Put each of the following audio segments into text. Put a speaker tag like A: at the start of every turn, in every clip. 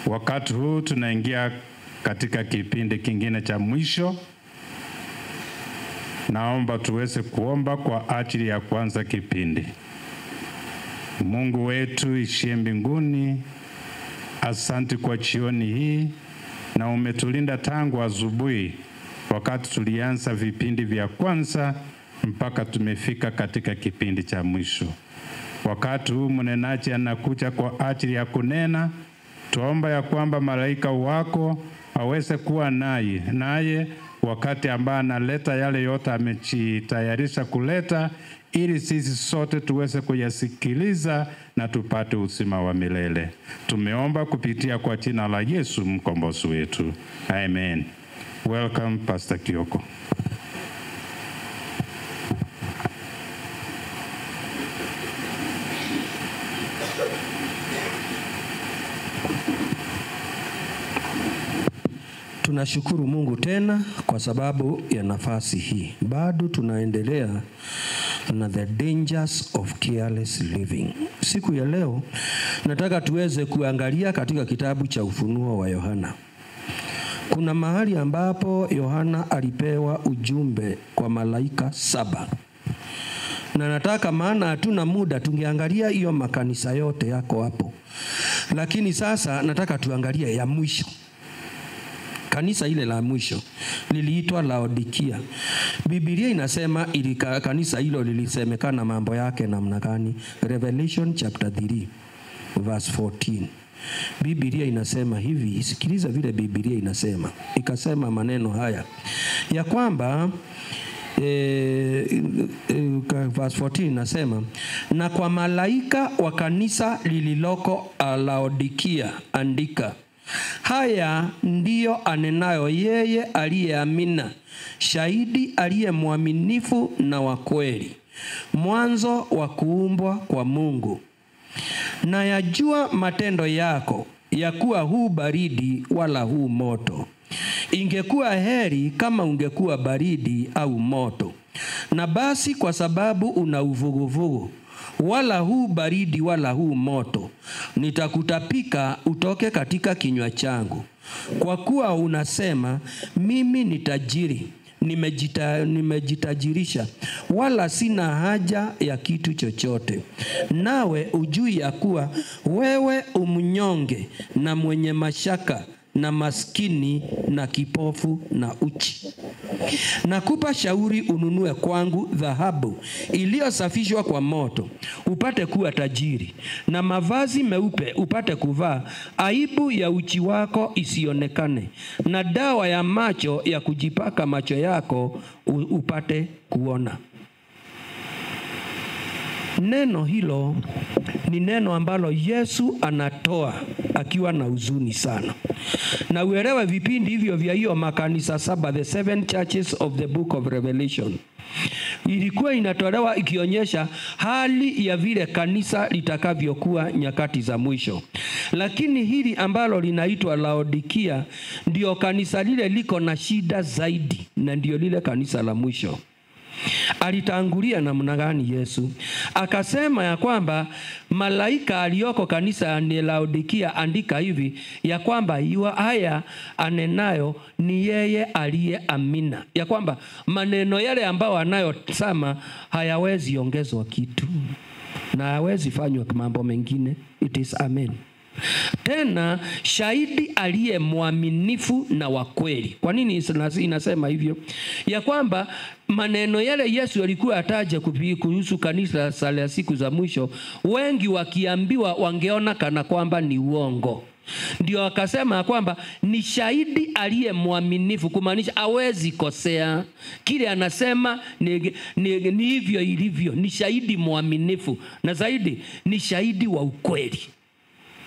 A: Wakati huu tunaingia katika kipindi kingine cha mwisho. Naomba tuweze kuomba kwa ajili ya kuanza kipindi. Mungu wetu ishie mbinguni, asante kwa jioni hii na umetulinda tangu asubuhi wakati tulianza vipindi vya kwanza mpaka tumefika katika kipindi cha mwisho. Wakati huu mnenaji anakuja kwa ajili ya kunena, tuomba ya kwamba malaika wako aweze kuwa naye wakati ambaye analeta yale yote amejitayarisha kuleta, ili sisi sote tuweze kuyasikiliza na tupate uzima wa milele. Tumeomba kupitia kwa jina la Yesu mkombozi wetu. Amen. Welcome Pastor Kioko.
B: Tunashukuru Mungu tena kwa sababu ya nafasi hii. Bado tunaendelea na the dangers of careless living. Siku ya leo nataka tuweze kuangalia katika kitabu cha Ufunuo wa Yohana. Kuna mahali ambapo Yohana alipewa ujumbe kwa malaika 7. Na nataka, maana hatuna muda, tungeangalia hiyo makanisa yote yako hapo. Lakini sasa nataka tuangalie ya mwisho. Kanisa ile la mwisho liliitwa Laodikia. Biblia inasema kanisa hilo lilisemekana mambo yake namna gani? Revelation chapter 3 verse 14. Biblia inasema hivi, sikiliza vile Biblia inasema. Ikasema maneno haya ya kwamba verse 14 inasema, na kwa malaika wa kanisa lililoko Laodikia andika, haya ndiyo anenayo yeye aliyeamina, shahidi aliye mwaminifu na wa kweli, mwanzo wa kuumbwa kwa Mungu. Na yajua matendo yako, ya kuwa huu baridi wala huu moto. Ingekuwa heri kama ungekuwa baridi au moto. Na basi kwa sababu una uvuguvugu, wala huu baridi wala huu moto, nitakutapika utoke katika kinywa changu. Kwa kuwa unasema, mimi ni tajiri, nimejitajirisha, wala sina haja ya kitu chochote. Nawe ujui ya kuwa wewe umnyonge na mwenye mashaka na maskini na kipofu na uchi. Nakupa shauri ununue kwangu dhahabu iliyosafishwa kwa moto, upate kuwa tajiri, na mavazi meupe upate kuvaa, aibu ya uchi wako isionekane, na dawa ya macho ya kujipaka macho yako upate kuona. Neno hilo ni neno ambalo Yesu anatoa akiwa na huzuni sana. Na uelewe vipindi hivyo vya hiyo makanisa 7, the 7 churches of the book of Revelation, ilikuwa inatolewa ikionyesha hali ya vile kanisa litakavyokuwa nyakati za mwisho. Lakini hili ambalo linaitwa Laodikia ndio kanisa lile liko na shida zaidi, na ndio lile kanisa la mwisho. Alitangulia namna gani Yesu? Akasema ya kwamba malaika aliyoko kanisa ya Laodikia andika hivi ya kwamba haya anenayo ni yeye aliye amina, ya kwamba maneno yale ambayo anayosema hayawezi ongezwa kitu na hayawezi fanywa mambo mengine. It is amen. Tena shahidi aliye mwaminifu na wa kweli. Kwa nini inasema hivyo? Ya kwamba maneno yale Yesu alikuwa ataja kuhusu kanisa la siku za mwisho, wengi wakiambiwa wangeona kana kwamba ni uongo. Ndio akasema kwamba ni shahidi aliye mwaminifu, kumaanisha hawezi kosea. Kile anasema ni hivyo ilivyo, ni shahidi mwaminifu, na zaidi ni shahidi wa ukweli.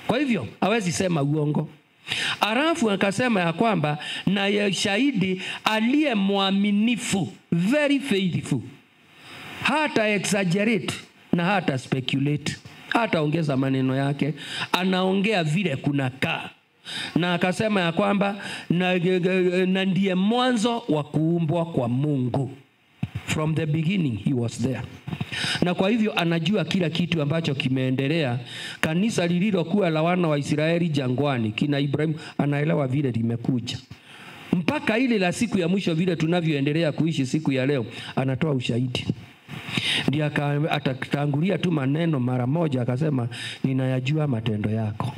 B: Kwa hivyo hawezi sema uongo. Alafu akasema ya kwamba na shahidi aliye mwaminifu, very faithful, hata exaggerate na hata speculate, hata ongeza maneno yake, anaongea vile kuna kaa. Na akasema ya kwamba na ndiye mwanzo wa kuumbwa kwa Mungu. From the beginning he was there. Na kwa hivyo anajua kila kitu ambacho kimeendelea. Kanisa lililokuwa la wana wa Israeli jangwani, kina Ibrahimu, anaelewa vile limekuja mpaka ile la siku ya mwisho, vile tunavyoendelea kuishi siku ya leo, anatoa ushahidi. Ndiye atatangulia tu maneno mara moja akasema, ninayajua matendo yako,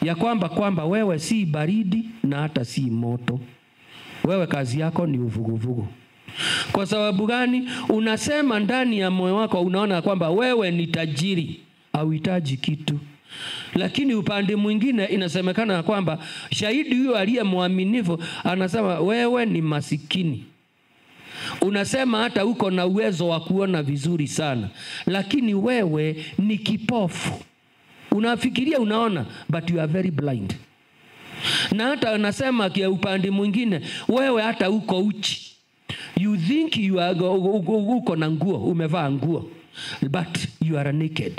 B: ya kwamba wewe si baridi na hata si moto, wewe kazi yako ni uvuguvugu. Kwa sababu gani? Unasema ndani ya moyo wako, unaona kwamba wewe ni tajiri, hauhitaji kitu. Lakini upande mwingine inasemekana kwamba shahidi huyo aliye mwaminifu anasema wewe ni masikini. Unasema hata uko na uwezo wa kuona vizuri sana, lakini wewe ni kipofu. Unafikiria unaona, but you are very blind. Na hata anasema kwa upande mwingine, wewe hata uko uchi. You think you are uko na nguo, umevaa nguo, but you are naked.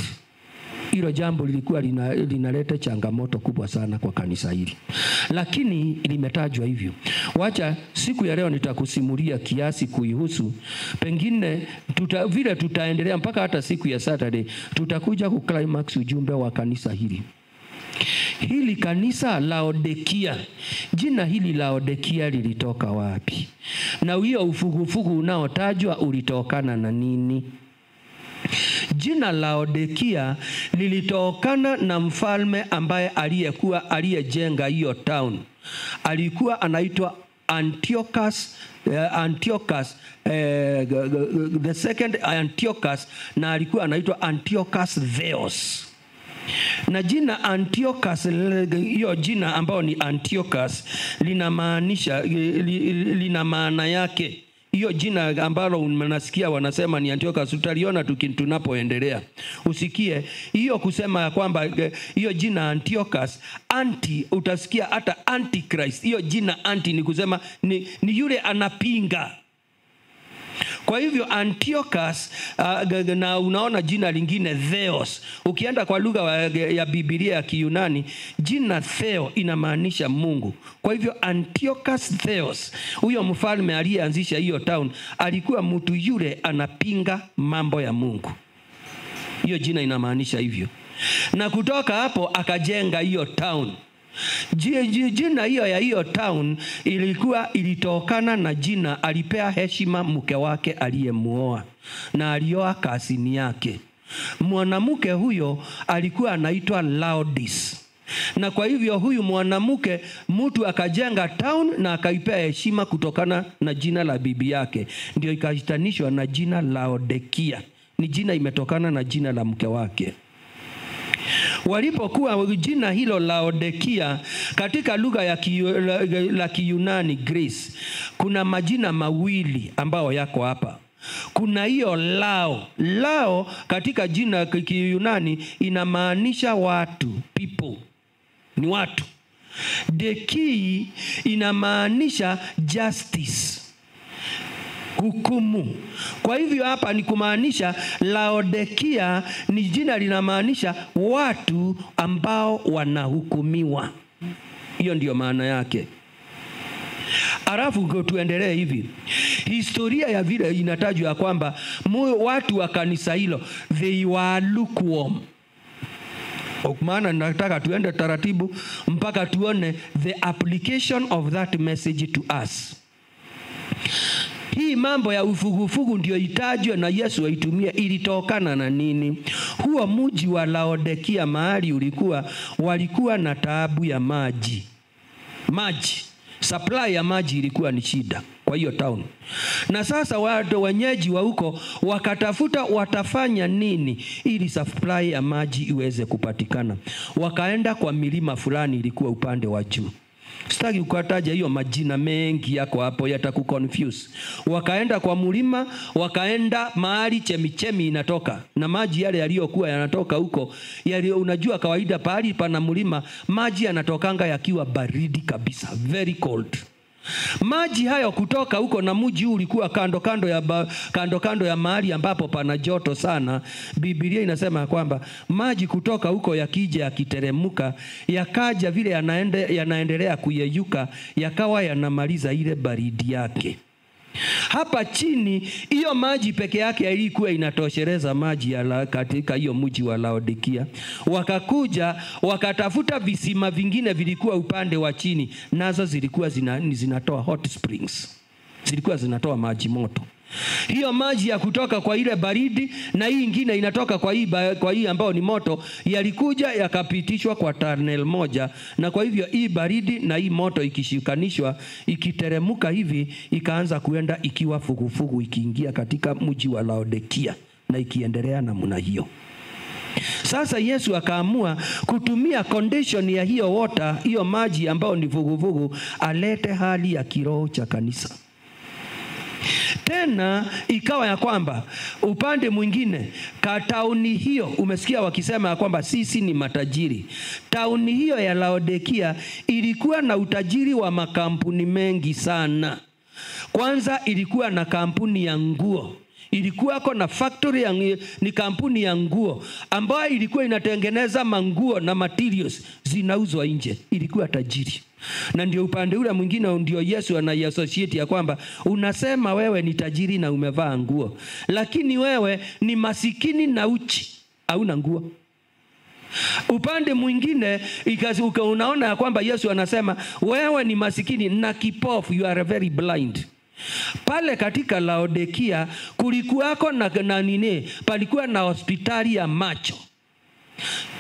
B: Hilo jambo lilikuwa linaleta changamoto kubwa sana kwa kanisa hili, lakini limetajwa hivyo. Wacha siku ya leo nitakusimulia kiasi kuihusu. Pengine vile tutaendelea mpaka hata siku ya Saturday, tutakuja ku climax ujumbe wa kanisa hili. Hili kanisa Laodikia, jina hili Laodikia lilitoka wapi? Na hiyo ufugufugu unaotajwa ulitokana na nini? Jina Laodikia lilitokana na mfalme ambaye aliyekuwa aliyejenga hiyo town. Alikuwa anaitwa Antiochus, the second Antiochus, na alikuwa anaitwa Antiochus Theos. Na jina Antiochus, hiyo jina ambao ni Antiochus, linamaanisha, lina maana yake. Hiyo jina ambalo unasikia wanasema ni Antiochus, utaliona tunapoendelea. Usikie hiyo kusema kwamba hiyo jina Antiochus, anti, utasikia hata antichrist. Hiyo jina anti ni kusema ni yule anapinga. Kwa hivyo Antiochus, na unaona jina lingine Theos. Ukienda kwa lugha ya Biblia ya Kiyunani, jina Theo inamaanisha Mungu. Kwa hivyo Antiochus Theos, huyo mfalme aliyeanzisha hiyo town, alikuwa mtu yule anapinga mambo ya Mungu. Hiyo jina inamaanisha hivyo. Na kutoka hapo akajenga hiyo town. Jina hiyo ya hiyo town ilitokana na jina alipea heshima mke wake aliyemuoa, na alioa kasini yake. Mwanamke huyo alikuwa anaitwa Laodice. Na kwa hivyo huyu mwanamke mtu akajenga town na akaipea heshima kutokana na jina la bibi yake, ndio ikahitanishwa na jina Laodikia. Ni jina imetokana na jina la mke wake. Walipokuwa jina hilo Laodikia katika lugha ya la Kiyunani Greece, kuna majina mawili ambao yako hapa. Kuna hiyo lao. Lao katika jina Kiyunani inamaanisha watu, people. Ni watu. Deki inamaanisha justice, hukumu. Kwa hivyo hapa ni kumaanisha Laodikia ni jina linamaanisha watu ambao wanahukumiwa. Hiyo ndiyo maana yake. Alafu tuendelee hivi. Historia ya vile inatajwa kwamba watu wa kanisa hilo, they were lukewarm. Maana nataka tuende taratibu mpaka tuone the application of that message to us. Hii mambo ya ufugufugu ndio itajwe na Yesu aitumie, ilitokana na nini? Huo mji wa Laodikia mahali ulikuwa, walikuwa na taabu ya maji. Maji, supply ya maji ilikuwa ni shida kwa hiyo town. Na sasa watu wenyeji wa huko wakatafuta watafanya nini ili supply ya maji iweze kupatikana. Wakaenda kwa milima fulani ilikuwa upande wa juu. Sitaki kukataja hiyo majina mengi yako hapo yatakuconfuse. Wakaenda kwa mlima, wakaenda mahali chemichemi inatoka. Na maji yale yaliyokuwa yanatoka huko, yale unajua kawaida pahali pana mlima maji yanatokanga yakiwa baridi kabisa, very cold. Maji hayo kutoka huko, na mji ulikuwa kando kando ya mahali ambapo pana joto sana. Biblia inasema kwamba maji kutoka huko yakija yakiteremuka, yakaja vile yanaendelea kuyeyuka, yakawa yanamaliza ile baridi yake. Hapa chini hiyo maji peke yake ilikuwa inatosheleza maji ya katika hiyo mji wa Laodikia. Wakakuja wakatafuta visima vingine vilikuwa upande wa chini, nazo zilikuwa zinatoa hot springs, zilikuwa zinatoa maji moto. Hiyo maji ya kutoka kwa ile baridi na hii ingine inatoka kwa hii ambayo ni moto, yalikuja yakapitishwa kwa tunnel moja, na kwa hivyo hii baridi na hii moto ikishikanishwa, ikiteremuka hivi, ikaanza kuenda ikiwa fugufugu, ikiingia katika mji wa Laodikia na ikiendelea namna hiyo. Sasa Yesu akaamua kutumia condition ya hiyo water, hiyo maji ambayo ni vuguvugu, alete hali ya kiroho cha kanisa. Tena ikawa ya kwamba upande mwingine tauni hiyo, umesikia wakisema ya kwamba sisi ni matajiri. Tauni hiyo ya Laodikia ilikuwa na utajiri wa makampuni mengi sana. Kwanza ilikuwa na kampuni ya nguo. Ilikuwa na factory ya, ni kampuni ya nguo ambayo ilikuwa inatengeneza manguo na materials zinauzwa nje. Ilikuwa tajiri. Na ndio upande ule mwingine ndio Yesu anaiassociate ya kwamba unasema wewe ni tajiri na umevaa nguo, lakini wewe ni masikini na uchi, hauna nguo. Upande mwingine unaona ya kwamba Yesu anasema wewe ni masikini na kipofu, you are very blind. Pale katika Laodikia kulikuwako na nini? Palikuwa na hospitali ya macho.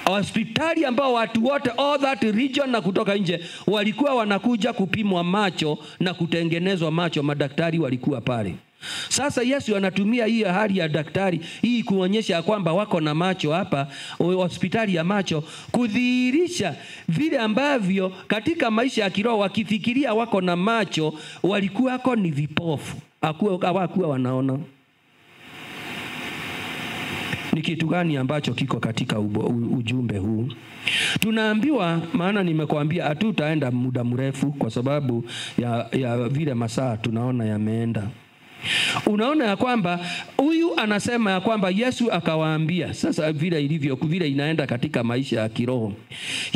B: Hospitali ambao watu wote all that region na kutoka nje walikuwa wanakuja kupimwa macho na kutengenezwa macho, madaktari walikuwa pale. Sasa Yesu anatumia hii hali ya daktari hii kuonyesha kwamba wako na macho hapa, hospitali ya macho, kudhihirisha vile ambavyo katika maisha ya kiroho wakifikiria wako na macho, walikuwa ni vipofu, hawakuwa wanaona. Ni kitu gani ambacho kiko katika ujumbe huu? Tunaambiwa, maana nimekuambia hatutaenda muda mrefu kwa sababu ya vile masaa tunaona yameenda. Unaona ya kwamba huyu anasema ya kwamba Yesu akawaambia. Sasa vile ilivyo, vile inaenda katika maisha ya kiroho,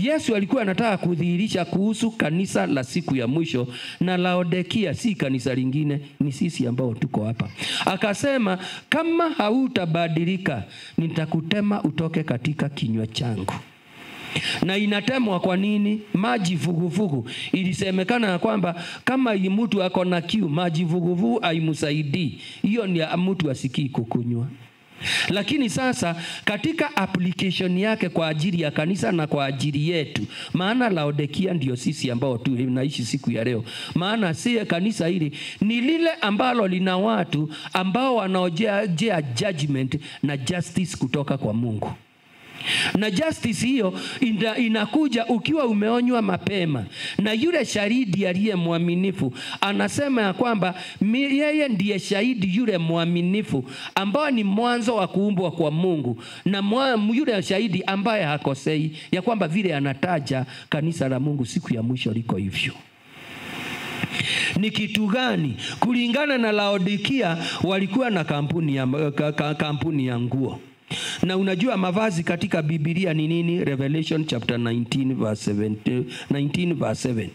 B: Yesu alikuwa anataka kudhihirisha kuhusu kanisa la siku ya mwisho, na Laodikia si kanisa lingine, ni sisi ambao tuko hapa. Akasema kama hautabadilika nitakutema utoke katika kinywa changu. Na inatemwa kwa nini? Maji vuguvugu. Ilisemekana ya kwamba kama mtu ako na kiu, maji vuguvugu haimsaidii. Hiyo ni mtu asikii kukunywa. Lakini sasa katika application yake kwa ajili ya kanisa na kwa ajili yetu, maana Laodikia ndio sisi ambao tunaishi siku ya leo. Maana si kanisa hili ni lile ambalo lina watu ambao wanaojea judgment na justice kutoka kwa Mungu. Na justice hiyo inakuja ukiwa umeonywa mapema. Na yule shahidi aliye mwaminifu anasema ya kwamba yeye ndiye shahidi yule mwaminifu ambao ni mwanzo wa kuumbwa kwa Mungu, na yule shahidi ambaye hakosei, ya kwamba vile anataja kanisa la Mungu siku ya mwisho liko hivyo. Ni kitu gani? Kulingana na Laodikia walikuwa na kampuni ya nguo. Na unajua mavazi katika Biblia ni nini? Revelation chapter 19 verse 7, 19 verse 7.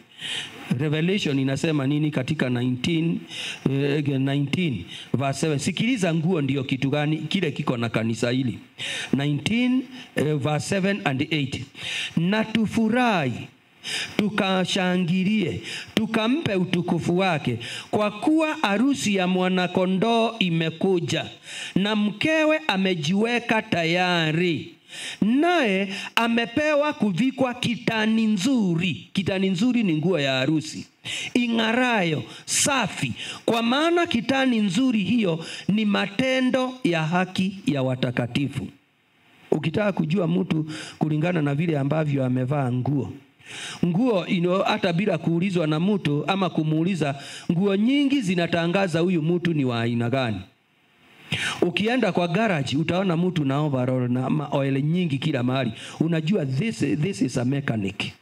B: Revelation inasema nini katika 19 verse 7? Sikiliza, nguo ndiyo kitu gani kile kiko na kanisa hili. 19 verse 7 and 8. Na tufurahi, tukashangilie, tukampe utukufu wake, kwa kuwa harusi ya mwana-kondoo imekuja, na mkewe amejiweka tayari, naye amepewa kuvikwa kitani nzuri. Kitani nzuri ni nguo ya harusi ing'arayo, safi, kwa maana kitani nzuri hiyo ni matendo ya haki ya watakatifu. Ukitaka kujua mtu kulingana na vile ambavyo amevaa nguo, nguo hata bila kuulizwa na mtu ama kumuuliza, nguo nyingi zinatangaza huyu mtu ni wa aina gani. Ukienda kwa garage utaona mtu na overall na oil nyingi kila mahali, unajua this is a mechanic.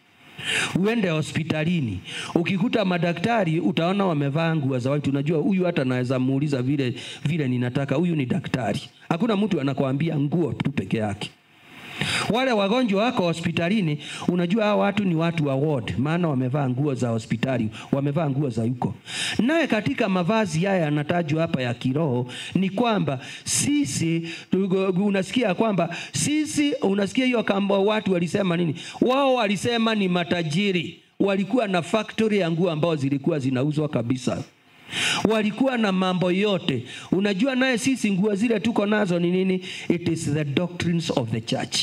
B: Uende hospitalini, ukikuta madaktari utaona wamevaa nguo za watu, unajua huyu hata naweza muuliza vile ninataka, huyu ni daktari. Hakuna mtu anakuambia nguo tu peke yake. Wale wagonjwa wako hospitalini, unajua hao watu ni watu wa ward, maana wamevaa nguo za hospitali, wamevaa nguo za huko. Naye katika mavazi haya yanatajwa hapa ya kiroho ni kwamba sisi, unasikia kwamba sisi, unasikia hiyo kamba watu walisema nini? Wao walisema ni matajiri, walikuwa na factory ya nguo ambao zilikuwa zinauzwa kabisa. Walikuwa na mambo yote. Unajua naye sisi nguo zile tuko nazo ni nini? It is the doctrines of the church.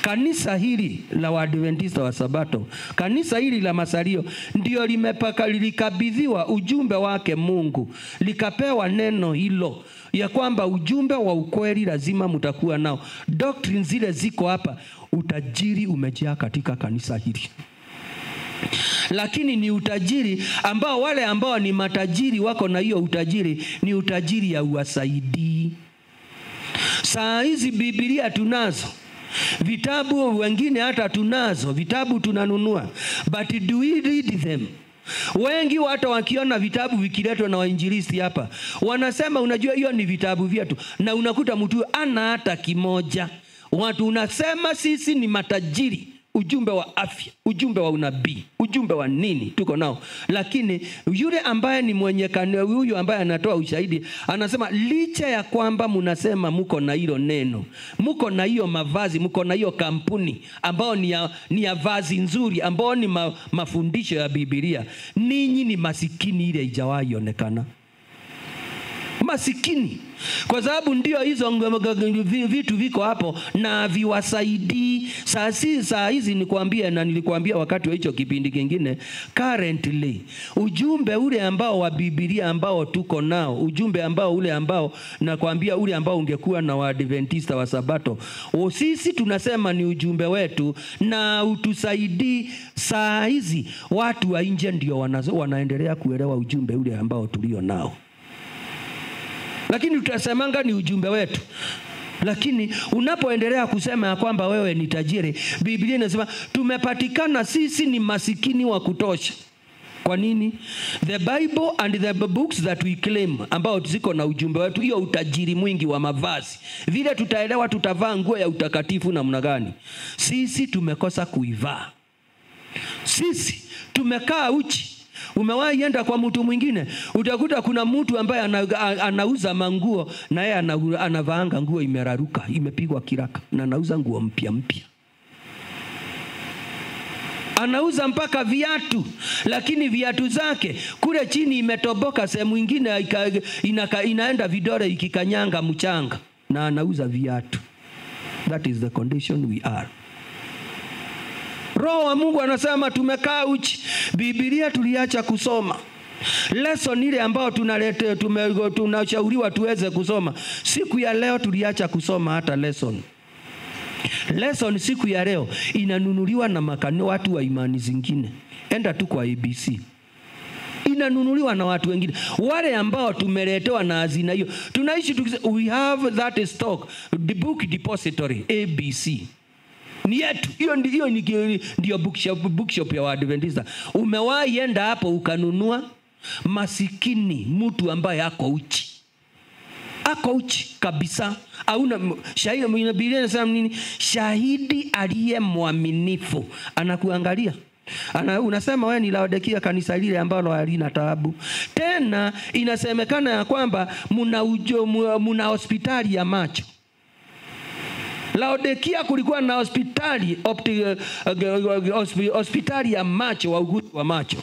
B: Kanisa hili la Waadventista wa Sabato, kanisa hili la Masalio ndio limepaka, lilikabidhiwa ujumbe wake Mungu, likapewa neno hilo ya kwamba ujumbe wa ukweli lazima mtakuwa nao. Doctrines zile ziko hapa. Utajiri umejaa katika kanisa hili. Lakini ni utajiri ambao wale ambao ni matajiri wako na hiyo utajiri, ni utajiri ya uwasaidii. Saa hizi Biblia tunazo, vitabu wengine hata tunazo, vitabu tunanunua, but do we read them? Wengi watu wakiona vitabu vikiletwa na wainjilisti hapa wanasema unajua hiyo ni vitabu vyetu, na unakuta mtu ana hata kimoja. Watu unasema sisi ni matajiri, ujumbe wa afya, ujumbe wa unabii, ujumbe wa nini tuko nao. Lakini yule ambaye ni mwenye kanisa, huyu ambaye anatoa ushahidi anasema licha ya kwamba mnasema mko na hilo neno, mko na hiyo mavazi, mko na hiyo kampuni ambao ni ya vazi nzuri, ambao ni mafundisho ya Biblia, ninyi ni masikini ile haijawahi onekana. Masikini. Kwa sababu ndio hizo vitu viko hapo na viwasaidii. Saa hizi nikuambie, na nilikuambia wakati wa hicho kipindi kingine, currently ujumbe ule ambao wa Biblia ambao tuko nao, ujumbe ambao ule ambao nakwambia ule ambao ungekuwa na Waadventista wa Sabato, sisi tunasema ni ujumbe wetu na utusaidii. Saa hizi watu wa nje ndio wanaendelea kuelewa ujumbe ule ambao tulio nao. Lakini tutasemanga ni ujumbe wetu. Lakini unapoendelea kusema ya kwamba wewe ni tajiri, Biblia inasema tumepatikana sisi ni masikini wa kutosha. Kwa nini? The Bible and the books that we claim ambao ziko na ujumbe wetu, hiyo utajiri mwingi wa mavazi, vile tutaelewa tutavaa nguo ya utakatifu namna gani? Sisi tumekosa kuivaa. Sisi tumekaa uchi. Umewahi enda kwa mtu mwingine, utakuta kuna mtu ambaye anauza manguo na yeye anavaanga nguo imeraruka, imepigwa kiraka, na anauza nguo mpya mpya. Anauza mpaka viatu, lakini viatu zake kule chini imetoboka, sehemu nyingine inaenda vidole ikikanyanga mchanga, na anauza viatu. That is the condition we are. Roho wa Mungu anasema tumekaa uchi. Biblia tuliacha kusoma. Lesson ile ambayo tunashauriwa tuweze kusoma, siku ya leo tuliacha kusoma hata lesson. Lesson siku ya leo inanunuliwa na makani watu wa imani zingine. Enda tu kwa ABC. Inanunuliwa na watu wengine. Wale ambao tumeletewa na hazina hiyo. Tunaishi we have that stock, the book depository ABC. Ni yetu. Hiyo ndio bookshop ya Waadventista. Umewahi enda hapo ukanunua? Masikini mtu ambaye ako uchi. Ako uchi kabisa. Hauna shahidi. Biblia inasema nini? Shahidi aliye mwaminifu anakuangalia. Unasema wewe ni Laodikia, kanisa lile ambalo halina taabu. Tena inasemekana ya kwamba muna hospitali ya macho. Laodikia kulikuwa na hospitali, hospitali ya macho, wauguzi wa macho.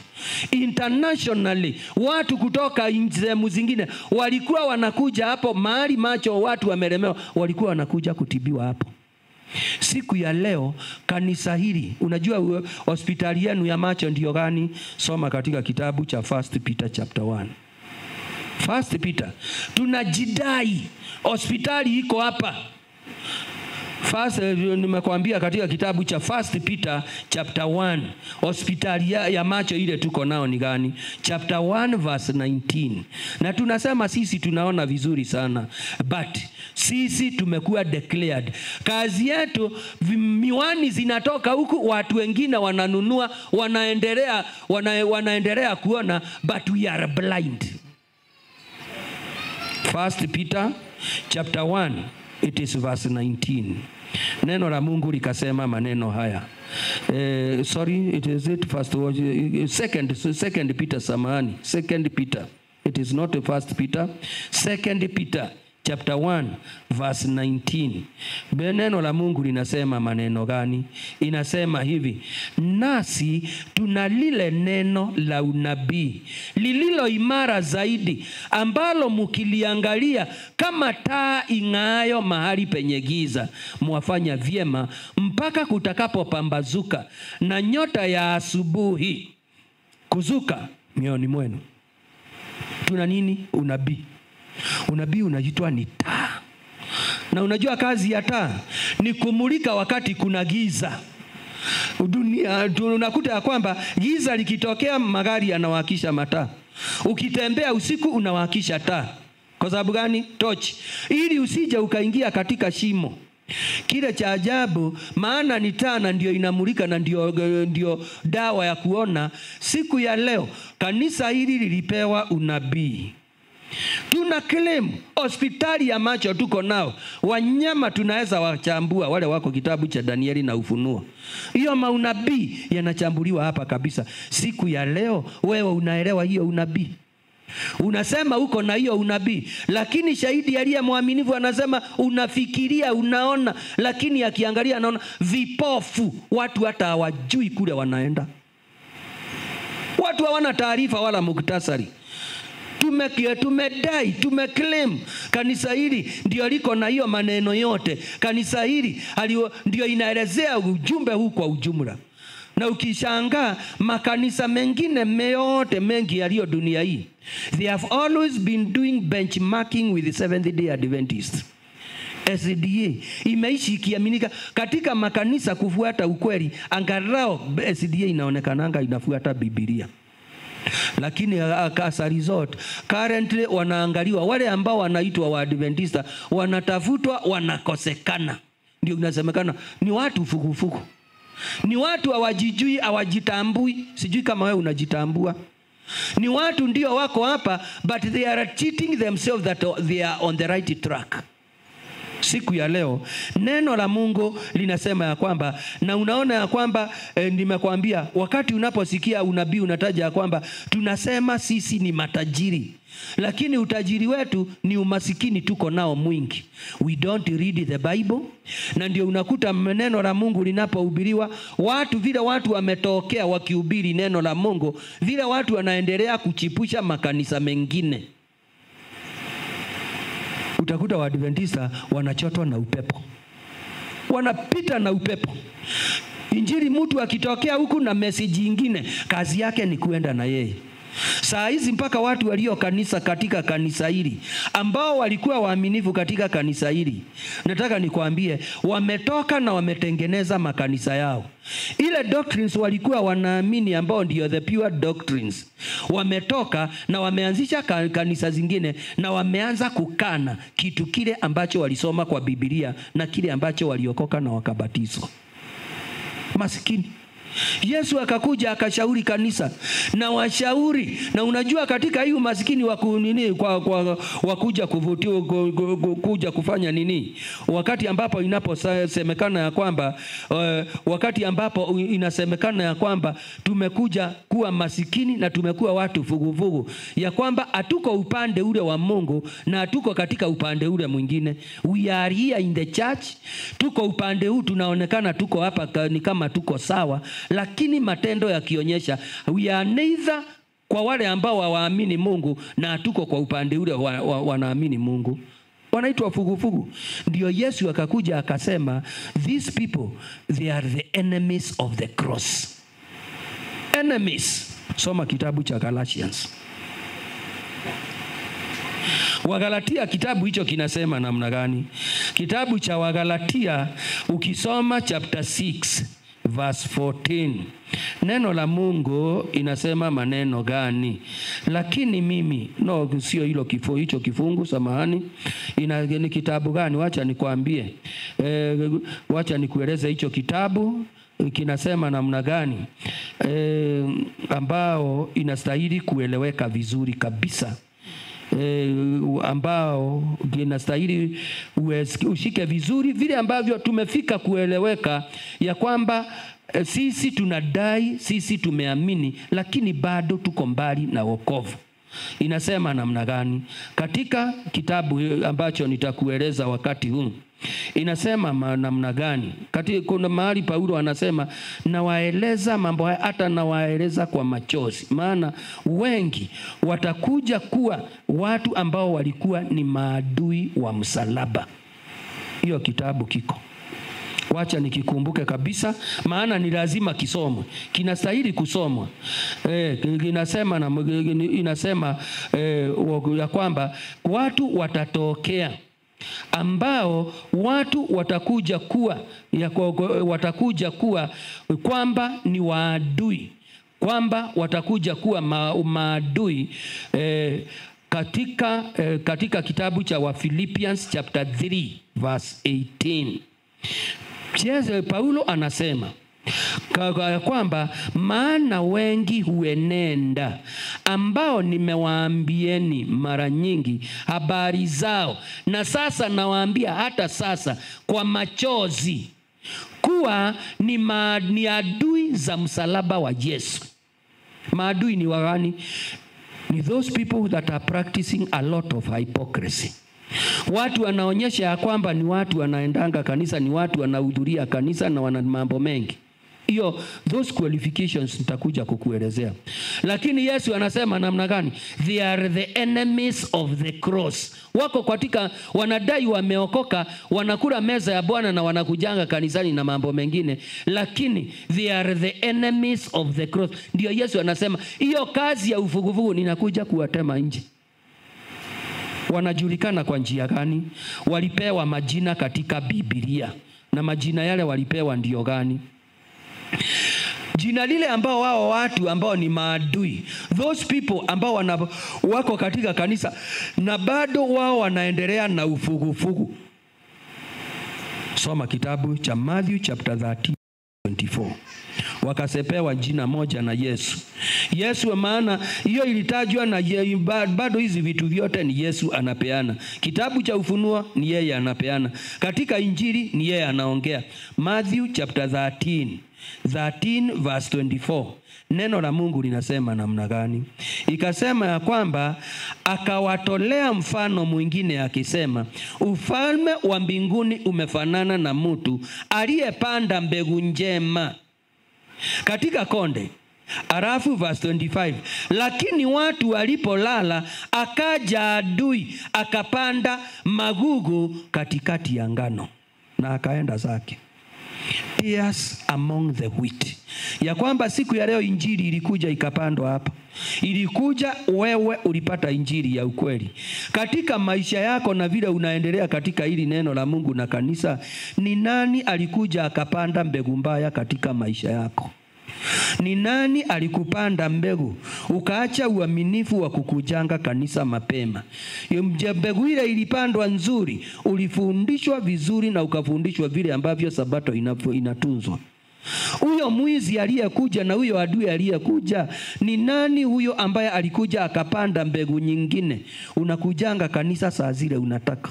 B: Internationally, watu kutoka sehemu zingine walikuwa wanakuja hapo mahali macho watu wamelemewa, walikuwa wanakuja kutibiwa hapo. Siku ya leo kanisa hili, unajua hospitali yenu ya macho ndio gani? Soma katika kitabu cha 1 Peter chapter 1. 1 Peter, tunajidai hospitali iko hapa. First, nimekuambia katika kitabu cha 1 Peter chapter 1, hospitali ya macho ile tuko nao ni gani? Chapter 1 verse 19. Na tunasema sisi tunaona vizuri sana, but sisi tumekuwa declared. Kazi yetu, miwani zinatoka huku, watu wengine wananunua, wanaendelea kuona, but we are blind. 1 Peter chapter 1, it is verse 19. Neno la Mungu likasema maneno haya. Sorry, it is it first second Peter, samahani, second Peter. It is not the first Peter. Second Peter chapter 1 verse 19. Neno la Mungu linasema maneno gani? Inasema hivi: nasi tuna lile neno la unabii lililo imara zaidi, ambalo mkiliangalia kama taa ing'aayo mahali penye giza, mwafanya vyema mpaka kutakapopambazuka na nyota ya asubuhi kuzuka mioyoni mwenu. Tuna nini? Unabii. Unabii unaitwa ni taa. Na unajua kazi ya taa ni kumulika wakati kuna giza. Dunia tunakuta ya kwamba giza likitokea magari yanawakisha mataa. Ukitembea usiku unawakisha taa. Kwa sababu gani? Torch. Ili usije ukaingia katika shimo. Kile cha ajabu, maana ni taa na ndio inamulika na ndio dawa ya kuona. Siku ya leo kanisa hili lilipewa unabii. Tuna claim hospitali ya macho tuko nao. Wanyama tunaweza wachambua, wale wako kitabu cha Danieli na Ufunuo. Hiyo maunabii yanachambuliwa hapa kabisa. Siku ya leo wewe unaelewa hiyo unabii? Unasema uko na hiyo unabii, lakini shahidi aliye mwaminifu anasema unafikiria, unaona, lakini akiangalia anaona vipofu. Watu hata hawajui kule wanaenda. Watu hawana taarifa wala muktasari. Tumedai, tumeclaim kanisa hili ndio liko na hiyo maneno yote. Kanisa hili ndio inaelezea ujumbe huu kwa ujumla. Na ukishangaa makanisa mengine yote mengi yaliyo dunia hii, they have always been doing benchmarking with the Seventh Day Adventists. SDA imeishi ikiaminika katika makanisa kufuata ukweli. Angalau SDA inaonekananga inafuata Biblia. Lakini as a result, currently wanaangaliwa wale ambao wanaitwa Waadventista, wanatafutwa, wanakosekana. Ndio inasemekana ni watu fukufuku. Ni watu hawajijui, hawajitambui. Sijui kama wewe unajitambua. Ni watu ndio wako hapa, but they are cheating themselves that they are on the right track. Siku ya leo neno la Mungu linasema ya kwamba, na unaona ya kwamba nimekwambia wakati unaposikia unabii unataja ya kwamba tunasema sisi ni matajiri, lakini utajiri wetu ni umasikini tuko nao mwingi. We don't read the Bible. Na ndio unakuta neno la Mungu linapohubiriwa, watu vile watu wametokea wakihubiri neno la Mungu, vile watu wanaendelea kuchipusha makanisa mengine. Utakuta Waadventista wanachotwa na upepo, wanapita na upepo. Injili mtu akitokea huku na message nyingine, kazi yake ni kuenda na yeye. Saa hizi mpaka watu walio kanisa katika kanisa hili, ambao walikuwa waaminifu katika kanisa hili, nataka nikwambie, wametoka na wametengeneza makanisa yao. Ile doctrines walikuwa wanaamini ambao ndio the pure doctrines, wametoka na wameanzisha kanisa zingine na wameanza kukana kitu kile ambacho walisoma kwa Biblia na kile ambacho waliokoka na wakabatizwa. Masikini. Yesu akakuja akashauri kanisa na washauri, na unajua katika hii umasikini wa nini kwa wakuja kuvutiwa kuja kufanya nini, wakati ambapo inaposemekana ya kwamba wakati ambapo inasemekana ya kwamba tumekuja kuwa masikini na tumekuwa watu fugufugu, ya kwamba hatuko upande ule wa Mungu na hatuko katika upande ule mwingine. We are here in the church, tuko upande huu, tunaonekana tuko hapa ni kama tuko sawa, lakini matendo yakionyesha we are neither kwa wale ambao hawaamini Mungu na hatuko kwa upande ule wanaamini Mungu. Wanaitwa fugufugu. Ndio Yesu akakuja akasema these people, they are the enemies of the cross. Enemies. Soma kitabu cha Galatians. Wagalatia, kitabu hicho kinasema namna gani? Kitabu cha Wagalatia ukisoma chapter 6 verse 14. Neno la Mungu inasema maneno gani? Lakini mimi, no, sio hilo kifo, hicho kifungu, samahani. Ni kitabu gani? Wacha nikwambie. Wacha nikueleze hicho kitabu kinasema namna gani, ambao inastahili kueleweka vizuri kabisa. ambao inastahili ushike vizuri vile ambavyo tumefika kueleweka ya kwamba sisi tunadai, sisi tumeamini, lakini bado tuko mbali na wokovu. Inasema namna gani? Katika kitabu ambacho nitakueleza wakati huu inasema namna gani? Kuna mahali Paulo anasema nawaeleza mambo haya, hata nawaeleza kwa machozi, maana wengi watakuja kuwa watu ambao walikuwa ni maadui wa msalaba. Hiyo kitabu kiko, wacha nikikumbuke kabisa, maana ni lazima kisomwe, kinastahili kusomwa. Inasema ya kwamba watu watatokea ambao watu watakuja kuwa kwamba ni waadui, kwamba watakuja kuwa maadui. Katika kitabu cha wa Philippians chapter 3 verse 18, Paulo anasema kwamba maana wengi huenenda ambao nimewaambieni mara nyingi habari zao, na sasa nawaambia hata sasa kwa machozi, kuwa ni adui za msalaba wa Yesu. Maadui ni wagani? Ni those people that are practicing a lot of hypocrisy. Watu wanaonyesha ya kwamba ni watu wanaendanga kanisa, ni watu wanahudhuria kanisa na wana mambo mengi. Hiyo those qualifications nitakuja kukuelezea. Lakini Yesu anasema namna gani? They are the enemies of the cross. Wako katika, wanadai wameokoka, wanakula meza ya Bwana na wanakujanga kanisani na mambo mengine, lakini they are the enemies of the cross. Ndio Yesu anasema hiyo kazi ya uvuguvugu ninakuja kuwatema nje. Wanajulikana kwa njia gani? Walipewa majina katika Biblia. Na majina yale walipewa ndio gani? Jina lile ambao wao watu ambao ni maadui, those people ambao wako katika kanisa na bado wao wanaendelea na ufugufugu. Soma kitabu cha Matthew chapter 13:24. Wakasepewa jina moja na Yesu. Yesu, maana hiyo ilitajwa na bado hizi vitu vyote ni Yesu anapeana. Kitabu cha Ufunuo ni yeye anapeana. Katika Injili ni yeye anaongea. Matthew chapter 13 verse 24. Neno la Mungu linasema namna gani? Ikasema ya kwamba akawatolea mfano mwingine akisema, ufalme wa mbinguni umefanana na mtu aliyepanda mbegu njema katika konde. Alafu verse 25, lakini watu walipolala akaja adui akapanda magugu katikati ya ngano na akaenda zake. Tears among the wheat. Ya kwamba siku ya leo injili ilikuja ikapandwa hapa. Ilikuja, wewe ulipata injili ya ukweli. Katika maisha yako na vile unaendelea katika hili neno la Mungu na kanisa, ni nani alikuja akapanda mbegu mbaya katika maisha yako? Ni nani alikupanda mbegu ukaacha uaminifu wa kukujanga kanisa mapema? Mbegu ile ilipandwa nzuri, ulifundishwa vizuri na ukafundishwa vile ambavyo sabato inatunzwa. Huyo mwizi aliyekuja na huyo adui aliyekuja, ni nani huyo ambaye alikuja akapanda mbegu nyingine? Unakujanga kanisa saa zile unataka.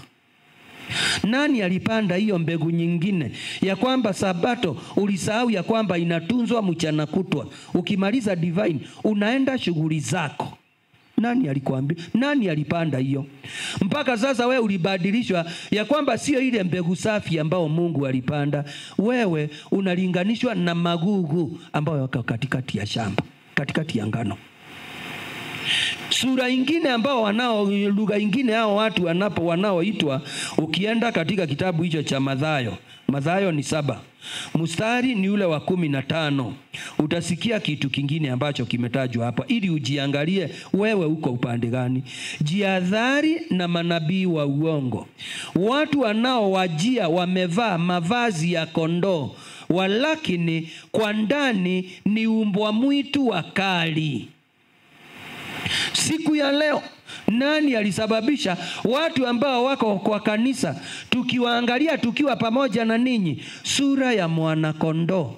B: Nani alipanda hiyo mbegu nyingine ya kwamba sabato ulisahau ya kwamba inatunzwa mchana kutwa, ukimaliza divine unaenda shughuli zako? Nani alikuambia? Nani alipanda hiyo? Mpaka sasa wewe ulibadilishwa ya kwamba sio ile mbegu safi ambayo Mungu alipanda. Wewe unalinganishwa na magugu ambayo yako katikati ya shamba, katikati ya ngano. Sura ingine ambao wanao, lugha ingine hao watu wanaoitwa, ukienda katika kitabu hicho cha Mathayo, Mathayo ni 7, mstari ni ule wa 15, utasikia kitu kingine ambacho kimetajwa hapa, ili ujiangalie wewe uko upande gani. Jihadhari na manabii wa uongo, watu wanaowajia wamevaa mavazi ya kondoo, walakini kwa ndani ni umbwa mwitu wakali. Siku ya leo nani alisababisha watu ambao wako kwa kanisa tukiwaangalia tukiwa pamoja na ninyi, sura ya mwana kondoo,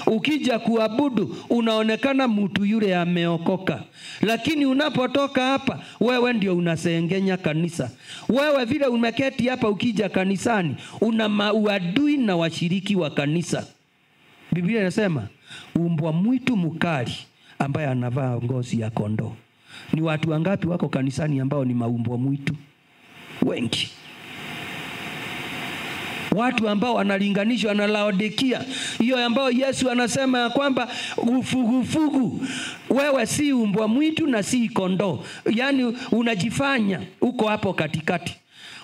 B: Ukija kuabudu unaonekana mtu yule ameokoka, lakini unapotoka hapa wewe ndio unasengenya kanisa. Wewe vile umeketi hapa, ukija kanisani una uadui na washiriki wa kanisa. Biblia inasema umbwa mwitu mkali ambaye anavaa ngozi ya kondoo. Ni watu wangapi wako kanisani ambao ni maumbwa mwitu? Wengi. Watu ambao wanalinganishwa na Laodikia, hiyo ambao Yesu anasema ya kwamba ufugufugu, wewe si umbwa mwitu na si kondoo. Yaani unajifanya uko hapo katikati.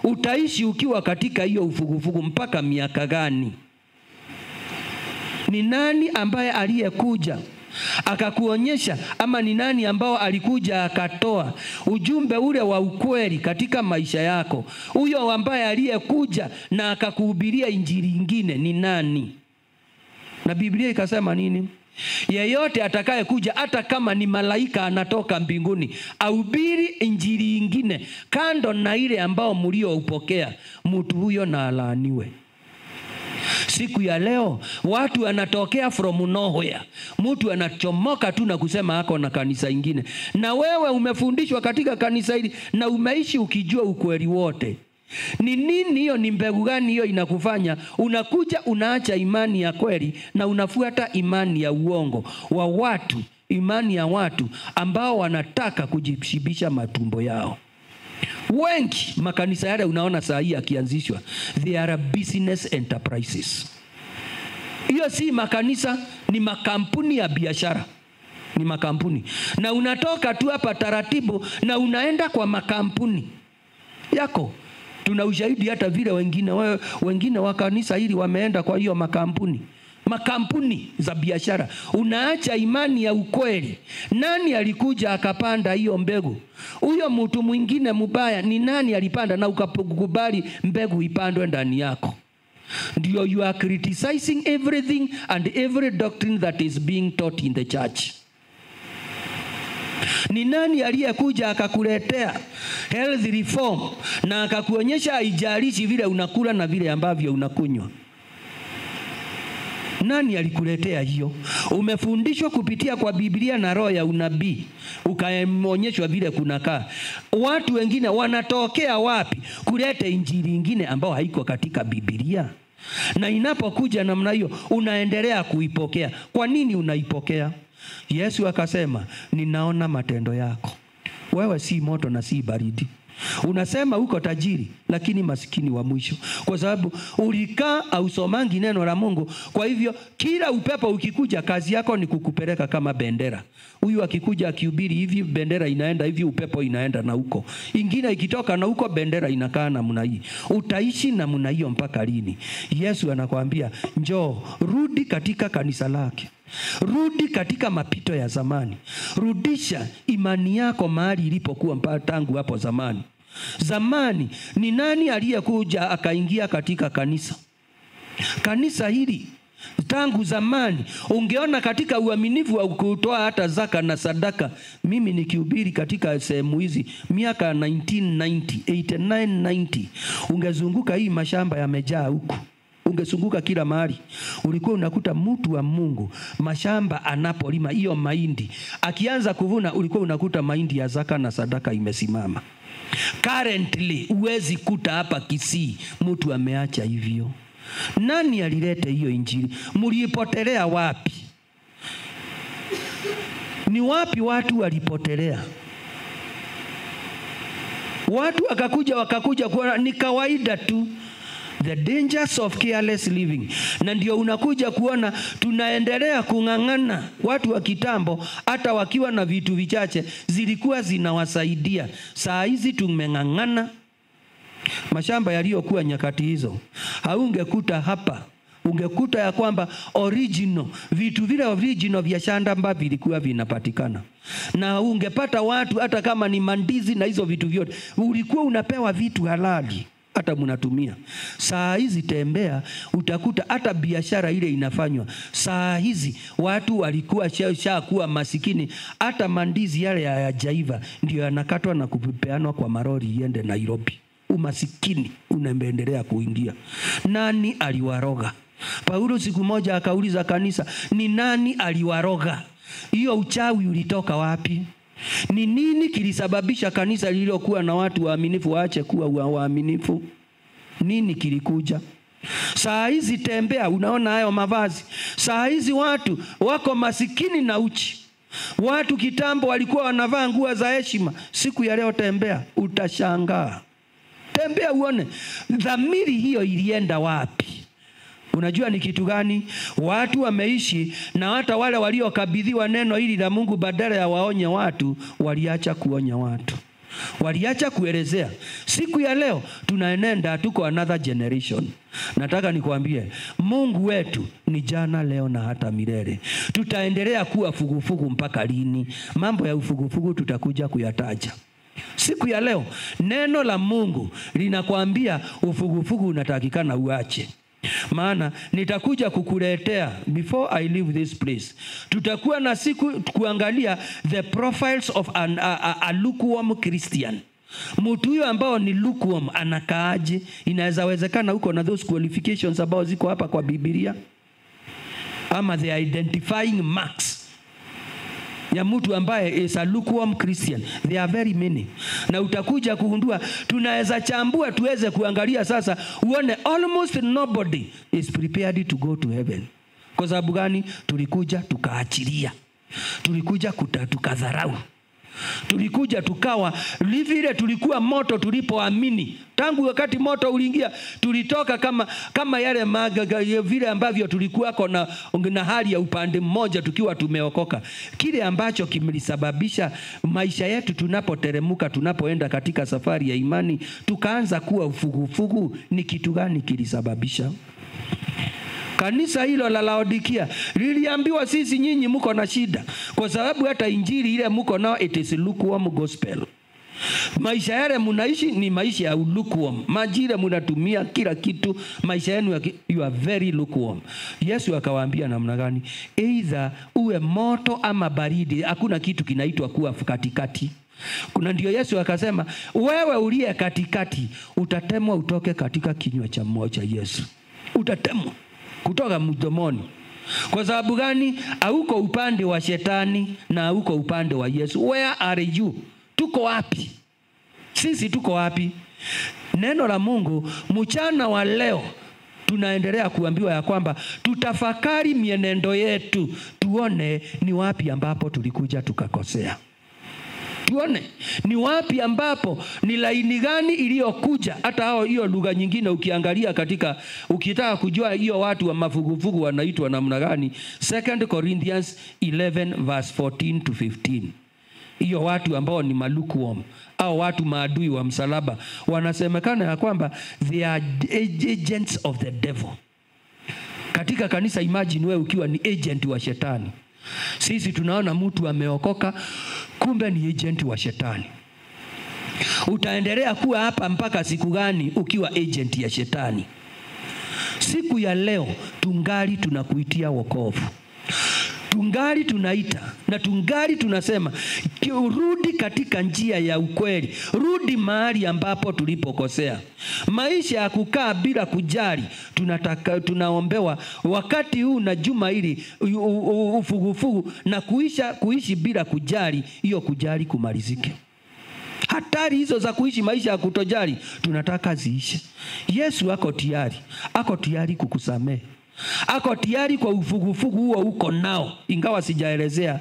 B: Utaishi ukiwa katika hiyo ufugufugu mpaka miaka gani? Ni nani ambaye aliyekuja akakuonyesha, ama ni nani ambao alikuja akatoa ujumbe ule wa ukweli katika maisha yako? Huyo ambaye aliyekuja na akakuhubiria injili nyingine ni nani? Na Biblia ikasema nini? Yeyote atakayekuja, hata kama ni malaika anatoka mbinguni, ahubiri injili nyingine kando na ile ambao mlioupokea, mtu huyo na alaaniwe. Siku ya leo watu wanatokea from nowhere. Mtu anachomoka tu na kusema hako na kanisa ingine. Na wewe umefundishwa katika kanisa hili na umeishi ukijua ukweli wote. Ni nini hiyo? Ni mbegu gani hiyo inakufanya unakuja unaacha imani ya kweli na unafuata imani ya uongo wa watu, imani ya watu ambao wanataka kujishibisha matumbo yao? Wengi makanisa yale unaona saa hii yakianzishwa, they are business enterprises. Hiyo si makanisa, ni makampuni ya biashara. Ni makampuni. Na unatoka tu hapa taratibu na unaenda kwa makampuni yako. Tuna ushahidi hata vile wengine wa kanisa hili wameenda kwa hiyo makampuni. Makampuni za biashara. Unaacha imani ya ukweli. Nani alikuja akapanda hiyo mbegu? Huyo mtu mwingine mubaya ni nani alipanda na ukakubali mbegu ipandwe ndani yako? Ndio you are criticizing everything and every doctrine that is being taught in the church. Ni nani aliyekuja akakuletea health reform na akakuonyesha haijalishi vile unakula na vile ambavyo unakunywa? Nani alikuletea hiyo? Umefundishwa kupitia kwa Biblia na roho ya unabii, ukaonyeshwa vile kunakaa. Watu wengine wanatokea wapi kuleta injili nyingine ambayo haiko katika Biblia? Na inapokuja namna hiyo unaendelea kuipokea. Kwa nini unaipokea? Yesu akasema, ninaona matendo yako. Wewe si moto na si baridi. Unasema uko tajiri lakini masikini wa mwisho, kwa sababu ulikaa hausomangi neno la Mungu. Kwa hivyo kila upepo ukikuja kazi yako ni kukupeleka kama bendera. Huyu akikuja akihubiri hivi, bendera inaenda hivi, upepo inaenda na huko. Ingine ikitoka na huko, bendera inakaa namna hii. Utaishi namna hiyo mpaka lini? Yesu anakuambia njoo, rudi katika kanisa lake. Rudi katika mapito ya zamani. Rudisha imani yako mahali ilipokuwa mpaka tangu hapo zamani. Zamani ni nani aliyekuja akaingia katika kanisa? Kanisa hili tangu zamani ungeona katika uaminifu wa kutoa hata zaka na sadaka. Mimi nikihubiri katika sehemu hizi miaka 1990, 89, 90, ungezunguka hii mashamba yamejaa huku. Ungezunguka kila mahali, ulikuwa unakuta mtu wa Mungu mashamba anapolima hiyo mahindi, akianza kuvuna ulikuwa unakuta mahindi ya zaka na sadaka imesimama. Currently huwezi kuta hapa Kisii mtu ameacha hivyo. Nani alileta hiyo injili? Mliipotelea wapi? Ni wapi watu walipotelea? Watu wakakuja kuona ni kawaida tu. The dangers of careless living. Na ndio unakuja kuona tunaendelea kung'ang'ana. Watu wa kitambo hata wakiwa na vitu vichache zilikuwa zinawasaidia. Saa hizi tumeng'ang'ana. Mashamba yaliyokuwa nyakati hizo haungekuta hapa. Ungekuta ya kwamba original, vitu vile original vya shamba vilikuwa vinapatikana. Na ungepata watu hata kama ni mandizi na hizo vitu vyote, ulikuwa unapewa vitu halali hata mnatumia. Saa hizi tembea utakuta hata biashara ile inafanywa. Saa hizi watu walikuwa shakuwa masikini, hata mandizi yale hayajaiva ndio yanakatwa na kupeanwa kwa marori iende Nairobi. Umasikini unaendelea kuingia. Nani aliwaroga? Paulo siku moja akauliza kanisa, ni nani aliwaroga? Hiyo uchawi ulitoka wapi? Ni nini kilisababisha kanisa lililokuwa na watu waaminifu waache kuwa waaminifu? Nini kilikuja? Saa hizi tembea, unaona hayo mavazi. Saa hizi watu wako masikini na uchi. Watu kitambo walikuwa wanavaa nguo za heshima. Siku ya leo tembea, utashangaa. Tembea uone dhamiri hiyo ilienda wapi. Unajua ni kitu gani? Watu wameishi, na hata wale waliokabidhiwa neno hili la Mungu badala ya waonye watu, waliacha kuonya watu. Waliacha kuelezea. Siku ya leo tunaenenda, tuko another generation. Nataka nikuambie, Mungu wetu ni jana, leo na hata milele. Tutaendelea kuwa fugufugu mpaka lini? Mambo ya ufugufugu tutakuja kuyataja. Siku ya leo neno la Mungu linakwambia ufugufugu unatakikana uache. Maana nitakuja kukuletea, before I leave this place, tutakuwa na siku kuangalia the profiles of a lukewarm Christian. Mtu huyo ambao ni lukewarm anakaaje? Inaweza wezekana huko na those qualifications ambao ziko hapa kwa Biblia, ama the identifying marks ya mtu ambaye is a lukewarm Christian. There are very many. Na utakuja kugundua, tunaweza chambua tuweze kuangalia sasa, uone almost nobody is prepared to go to heaven. Kwa sababu gani? Tulikuja tukaachilia. Tulikuja tukadharau. Tulikuja tukawa vile tulikuwa moto tulipoamini. Tangu wakati moto uliingia, tulitoka kama yale vile ambavyo tulikuwa na hali ya upande mmoja tukiwa tumeokoka. Kile ambacho kimelisababisha maisha yetu tunapoteremuka, tunapoenda katika safari ya imani, tukaanza kuwa ufugufugu, ni kitu gani kilisababisha? Kanisa hilo la Laodikia liliambiwa, sisi nyinyi mko na shida, kwa sababu hata injili ile mko nao, it is lukewarm gospel. Maisha yale mnaishi ni maisha ya lukewarm. Majira mnatumia kila kitu, maisha yenu you are very lukewarm. Yesu akawaambia namna gani? Either uwe moto ama baridi, hakuna kitu kinaitwa kuwa katikati. Kuna ndio Yesu akasema, wewe uliye katikati utatemwa utoke katika kinywa cha mmoja Yesu. Utatemwa kutoka mdomoni. Kwa sababu gani? Hauko upande wa shetani na hauko upande wa Yesu. Where are you? Tuko wapi? Sisi tuko wapi? Neno la Mungu mchana wa leo tunaendelea kuambiwa ya kwamba tutafakari mienendo yetu, tuone ni wapi ambapo tulikuja tukakosea. Tuone ni wapi ambapo, ni laini gani iliyokuja. Hata hao hiyo lugha nyingine ukiangalia katika, ukitaka kujua hiyo watu wa mafugufugu wanaitwa namna gani, 2 Corinthians 11 verse 14 to 15. Hiyo watu ambao ni malukewarm au watu maadui wa msalaba, wanasemekana ya kwamba they are agents of the devil. Katika kanisa, imagine wewe ukiwa ni agent wa shetani. Sisi tunaona mtu ameokoka, kumbe ni agent wa shetani. Utaendelea kuwa hapa mpaka siku gani ukiwa agent ya shetani? Siku ya leo tungali tunakuitia wokovu. Tungali tunaita na tungali tunasema rudi katika njia ya ukweli. Rudi mahali ambapo tulipokosea. Maisha ya kukaa bila kujali, tunataka, tunaombewa wakati huu na juma hili ufugufugu na kuishi bila kujali, hiyo kujali kumalizike. Hatari hizo za kuishi maisha ya kutojali tunataka ziishe. Yesu ako tayari, ako tayari kukusamehe. Ako tayari kwa ufugufugu huo uko nao, ingawa sijaelezea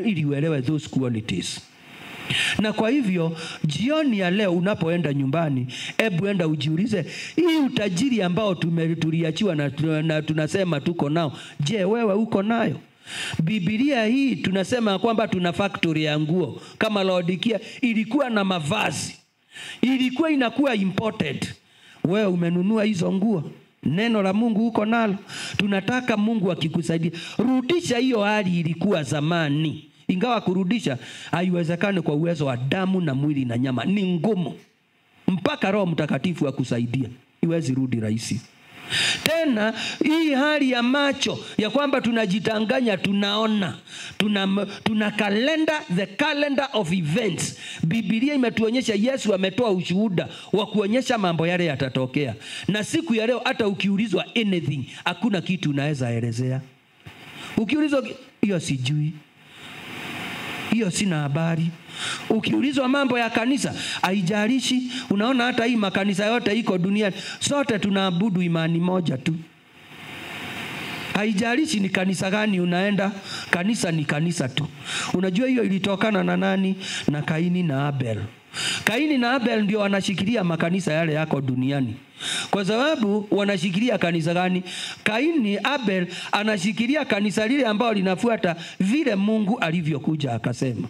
B: ili uelewe those qualities. Na kwa hivyo jioni ya leo unapoenda nyumbani, hebu enda ujiulize, hii utajiri ambao tuliachiwa na tunasema tuko nao, je, wewe uko nayo? Biblia hii tunasema kwamba tuna factory ya nguo kama Laodikia ilikuwa na mavazi, ilikuwa inakuwa imported. Wewe umenunua hizo nguo? Neno la Mungu uko nalo? Tunataka Mungu akikusaidia, rudisha hiyo hali ilikuwa zamani. Ingawa kurudisha haiwezekani kwa uwezo wa damu na mwili na nyama, ni ngumu, mpaka Roho Mtakatifu akusaidia, iwezi rudi rahisi. Tena hii hali ya macho ya kwamba tunajitanganya, tunaona, tuna calendar, the calendar of events. Biblia imetuonyesha Yesu ametoa ushuhuda wa kuonyesha mambo yale yatatokea. Na siku ya leo hata ukiulizwa anything, hakuna kitu unaweza elezea. Ukiulizwa hiyo sijui, hiyo sina habari. Ukiulizwa mambo ya kanisa, haijalishi. Unaona hata hii makanisa yote iko duniani, sote tunaabudu imani moja tu. Haijalishi ni kanisa gani unaenda, kanisa ni kanisa tu. Unajua hiyo ilitokana na nani? Na Kaini na Abel. Kaini na Abel ndio wanashikilia makanisa yale yako duniani. Kwa sababu wanashikilia kanisa gani? Kaini, Abel anashikilia kanisa lile ambalo linafuata vile Mungu alivyokuja akasema.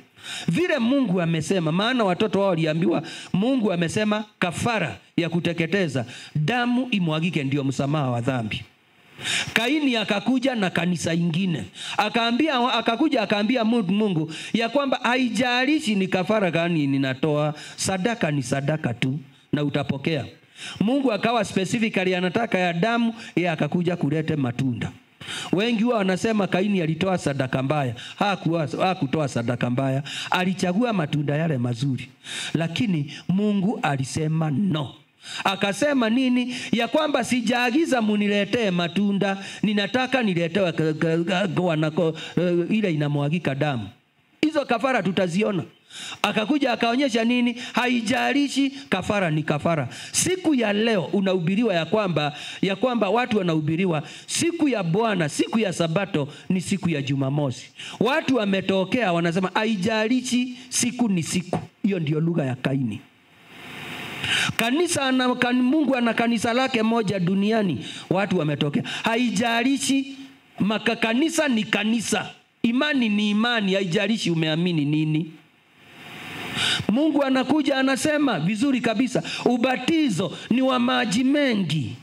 B: Vile Mungu amesema, maana watoto wao waliambiwa Mungu amesema kafara ya kuteketeza, damu imwagike ndio msamaha wa dhambi. Kaini akakuja na kanisa ingine. Akakuja akaambia Mungu ya kwamba haijalishi ni kafara gani ninatoa, sadaka ni sadaka tu na utapokea. Mungu akawa specifically anataka ya damu, yeye akakuja kulete matunda. Wengi wao wanasema Kaini alitoa sadaka mbaya. Hakutoa sadaka mbaya, alichagua matunda yale mazuri. Lakini Mungu alisema no. Akasema nini? Ya kwamba sijaagiza muniletee matunda, ninataka niletewe ile inamwagika damu. Hizo kafara tutaziona. Akakuja akaonyesha nini? Haijalishi, kafara ni kafara. Siku ya leo unahubiriwa ya kwamba watu wanahubiriwa siku ya Bwana, siku ya Sabato ni siku ya Jumamosi. Watu wametokea wanasema haijalishi, siku ni siku. Hiyo ndio lugha ya Kaini. Kanisa Mungu ana kanisa lake moja duniani. Watu wametokea, haijalishi, kanisa ni kanisa, imani ni imani, haijalishi umeamini nini. Mungu anakuja anasema vizuri kabisa, ubatizo ni wa maji mengi.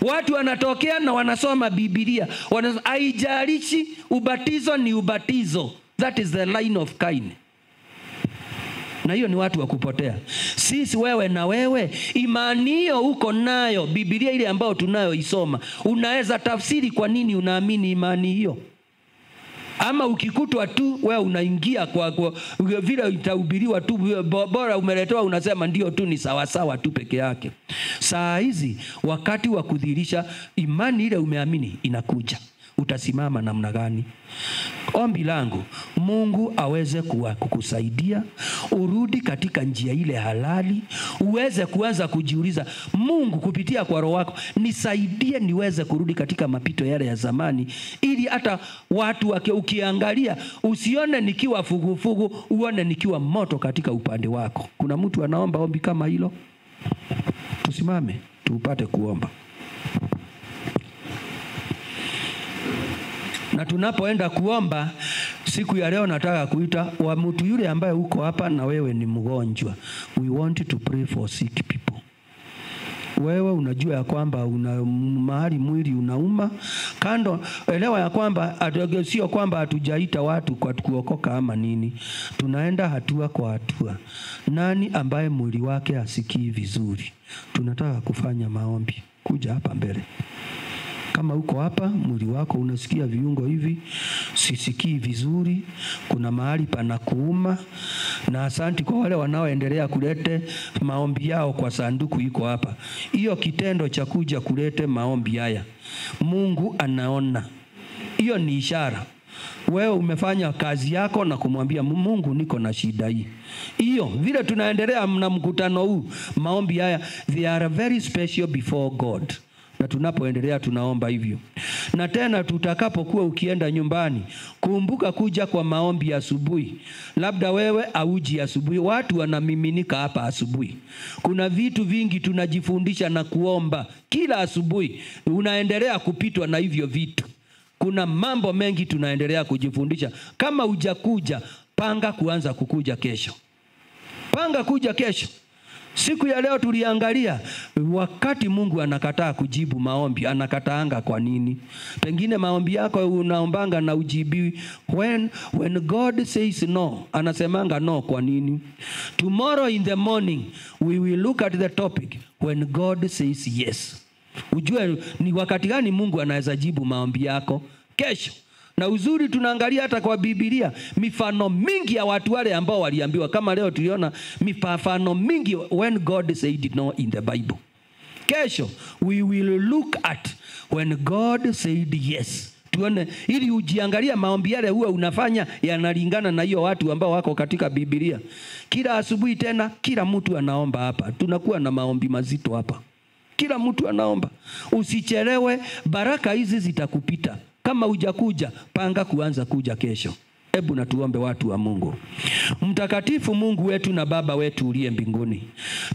B: Watu wanatokea na wanasoma Biblia, wanasema haijalishi, ubatizo ni ubatizo. That is the line of Cain. Na hiyo ni watu wa kupotea. Sisi wewe na wewe, imani hiyo uko nayo, Biblia ile ambayo tunayo isoma, unaweza tafsiri kwa nini unaamini imani hiyo. Ama ukikutwa tu wewe unaingia kwa vile itahubiriwa tu, bora umeletewa unasema ndio tu ni sawa sawa tu peke yake. Saa hizi wakati wa kudhihirisha imani ile umeamini inakuja. Utasimama namna gani? Ombi langu, Mungu aweze kukusaidia urudi katika njia ile halali, uweze kuanza kujiuliza, Mungu kupitia kwa roho wako nisaidie niweze kurudi katika mapito yale ya zamani, ili hata watu wake ukiangalia usione nikiwa fugufugu, uone nikiwa moto katika upande wako. Kuna mtu anaomba ombi kama hilo? Tusimame tupate kuomba. Na tunapoenda kuomba siku ya leo, nataka kuita wa mtu yule ambaye uko hapa na wewe ni mgonjwa. We want to pray for sick people. Wewe unajua ya kwamba una mahali mwili unauma, kando elewa ya kwamba sio kwamba hatujaita watu kwa kuokoka ama nini. Tunaenda hatua kwa hatua. Nani ambaye mwili wake hasikii vizuri? Tunataka kufanya maombi. Kuja hapa mbele. Kama uko hapa, mwili wako unasikia viungo hivi, sisikii vizuri, kuna mahali panakuuma. Na asanti kwa wale wanaoendelea kulete maombi yao kwa sanduku iko hapa. Hiyo kitendo cha kuja kulete maombi haya, Mungu anaona. Hiyo ni ishara. Wewe umefanya kazi yako na kumwambia Mungu niko na shida hii. Hiyo vile tunaendelea na mkutano huu, maombi haya, they are very special before God. Na tunapoendelea tunaomba hivyo. Na tena tutakapokuwa ukienda nyumbani, kumbuka kuja kwa maombi asubuhi. Labda wewe auji asubuhi, watu wanamiminika hapa asubuhi. Kuna vitu vingi tunajifundisha na kuomba kila asubuhi. Unaendelea kupitwa na hivyo vitu. Kuna mambo mengi tunaendelea kujifundisha. Kama hujakuja, panga kuanza kukuja kesho. Panga kuja kesho. Siku ya leo tuliangalia wakati Mungu anakataa kujibu maombi, anakataanga kwa nini? Pengine maombi yako unaombanga na ujibiwi. When God says no, anasemanga no kwa nini? Tomorrow in the morning we will look at the topic when God says yes. Ujue ni wakati gani Mungu anaweza jibu maombi yako? Kesho. Na uzuri tunaangalia hata kwa Biblia mifano mingi ya watu wale ambao waliambiwa. Kama leo tuliona mifano mingi when God said no in the Bible. Kesho we will look at when God said yes. Tuone ili ujiangalia maombi yale huwa unafanya yanalingana na hiyo watu ambao wako katika Biblia. Kila asubuhi tena kila mtu anaomba hapa. Tunakuwa na maombi mazito hapa. Kila mtu anaomba. Usichelewe, baraka hizi zitakupita. Kama hujakuja, panga kuanza kuja kesho. Hebu na tuombe watu wa Mungu. Mtakatifu Mungu wetu na Baba wetu uliye mbinguni,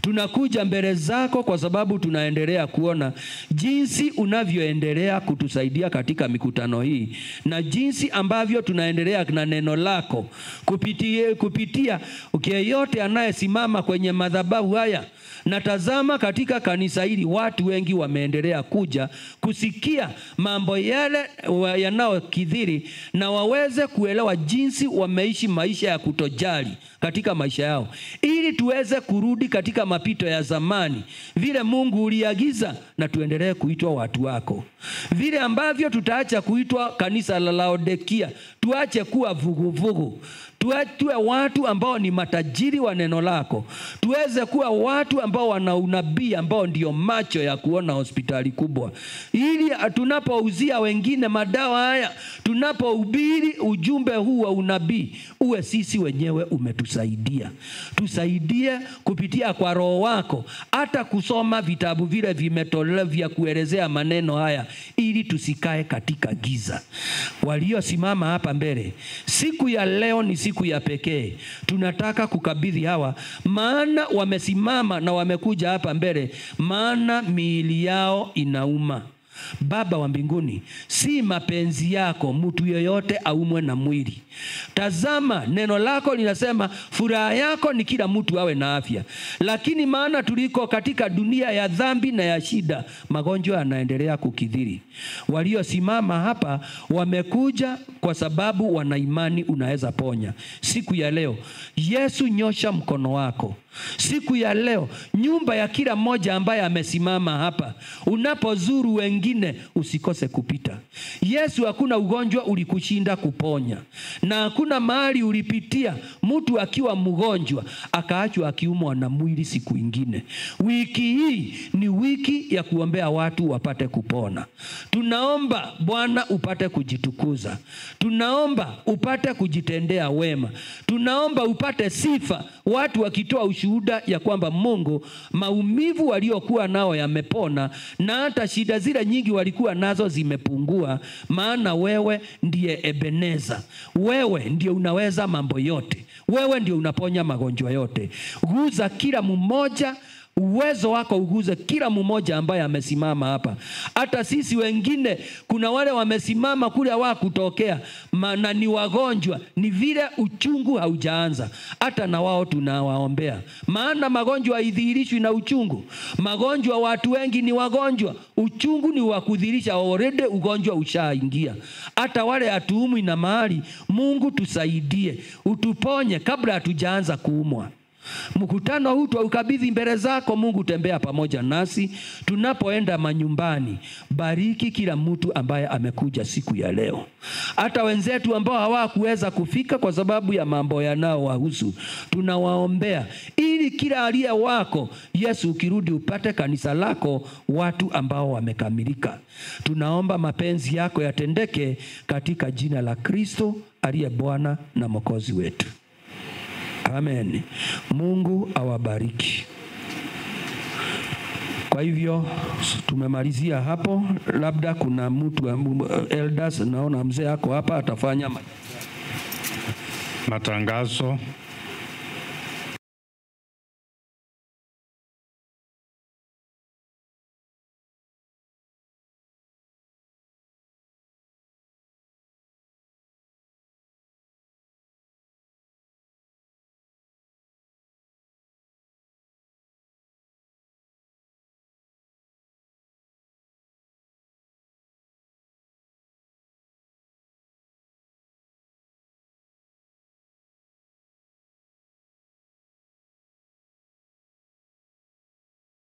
B: tunakuja mbele zako kwa sababu tunaendelea kuona jinsi unavyoendelea kutusaidia katika mikutano hii na jinsi ambavyo tunaendelea na neno lako kupitia yeyote anayesimama kwenye madhabahu haya. Na tazama katika kanisa hili watu wengi wameendelea kuja kusikia mambo yale yanayokithiri na waweze kuelewa jinsi wameishi maisha ya kutojali katika maisha yao, ili tuweze kurudi katika mapito ya zamani vile Mungu uliagiza, na tuendelee kuitwa watu wako. Vile ambavyo tutaacha kuitwa kanisa la Laodikia, tuache kuwa vuguvugu, tuwe watu ambao ni matajiri wa neno lako, tuweze kuwa watu ambao wana unabii ambao ndio macho ya kuona hospitali kubwa, ili tunapouzia wengine madawa haya, tunapohubiri ujumbe huu wa unabii, uwe sisi wenyewe umetusaidia. Tusaidie kupitia kwa Roho wako, hata kusoma vitabu vile vimetolewa vya kuelezea maneno haya, ili tusikae katika giza. Waliosimama hapa mbele siku ya leo ni siku ya pekee, tunataka kukabidhi hawa, maana wamesimama na wamekuja hapa mbele, maana miili yao inauma. Baba wa mbinguni, si mapenzi yako mtu yoyote aumwe na mwili. Tazama, neno lako linasema furaha yako ni kila mtu awe na afya. Lakini maana tuliko katika dunia ya dhambi na ya shida, magonjwa yanaendelea kukithiri. Waliosimama hapa wamekuja kwa sababu wana imani unaweza ponya. Siku ya leo, Yesu, nyosha mkono wako. Siku ya leo, nyumba ya kila mmoja ambaye amesimama hapa, unapozuru wengine usikose kupita. Yesu, hakuna ugonjwa ulikushinda kuponya, na hakuna mahali ulipitia mtu akiwa mgonjwa akaachwa akiumwa na mwili siku ingine. Wiki hii ni wiki ya kuombea watu wapate kupona. Tunaomba Bwana upate kujitukuza, tunaomba upate kujitendea wema, tunaomba upate sifa, watu wakitoa ushuhuda ya kwamba Mungu, maumivu waliokuwa nao yamepona, na hata shida zile nyingi walikuwa nazo zimepungua, maana wewe ndiye Ebeneza. Wewe ndiye unaweza mambo yote. Wewe ndiye unaponya magonjwa yote. Guza kila mmoja, uwezo wako uguze kila mmoja ambaye amesimama hapa. Hata sisi wengine, kuna wale wamesimama kule hawakutokea, maana ni wagonjwa, ni vile uchungu haujaanza. Hata na wao tunawaombea, maana magonjwa haidhihirishwi na uchungu. Magonjwa, watu wengi ni wagonjwa, uchungu ni wa kudhihirisha already ugonjwa ushaingia. Hata wale hatuumwi na mahali, Mungu tusaidie, utuponye kabla hatujaanza kuumwa. Mkutano huu twaukabidhi mbele zako Mungu, tembea pamoja nasi tunapoenda manyumbani. Bariki kila mtu ambaye amekuja siku ya leo, hata wenzetu ambao hawakuweza kufika kwa sababu ya mambo yanayowahusu, tunawaombea ili kila aliye wako Yesu, ukirudi upate kanisa lako watu ambao wamekamilika. Tunaomba mapenzi yako yatendeke katika jina la Kristo aliye Bwana na Mwokozi wetu. Amen. Mungu awabariki. Kwa hivyo tumemalizia hapo. Labda kuna mtu elders, naona mzee yako hapa atafanya
A: matangazo.